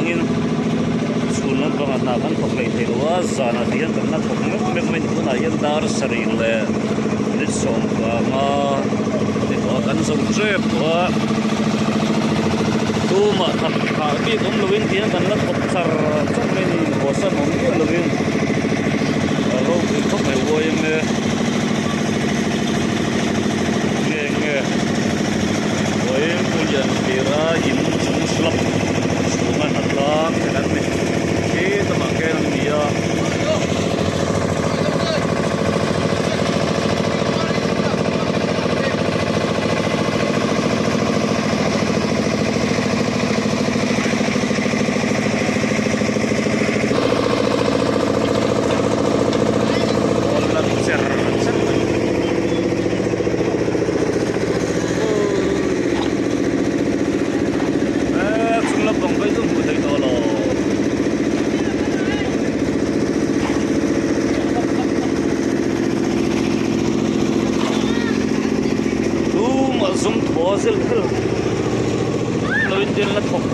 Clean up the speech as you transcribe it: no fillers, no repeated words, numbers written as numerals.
avangin chhun lampangah hna kan thawk hlei thei lo a, zanah ti hian kan la thawk meuh meuh mai a ni. Tunah hian dar sarih leh minute sawmvanga ni tawh a, kan zo tep tawh a, tumah thak thah bik awm lovin ti hian kan la thawk char char mai a ni, inhawsan awm miah lovin a ropui khawp mai yma nge nge vawiin pu lian hlira in chung slap chhunga hna tlang te kan ni khi lamah khian an ni a. Awl lang cher cher mai. Eee chung lampang phei chu hmuh theih tawh lo. Tumah zum thaw zel phel lo in tin la thawk.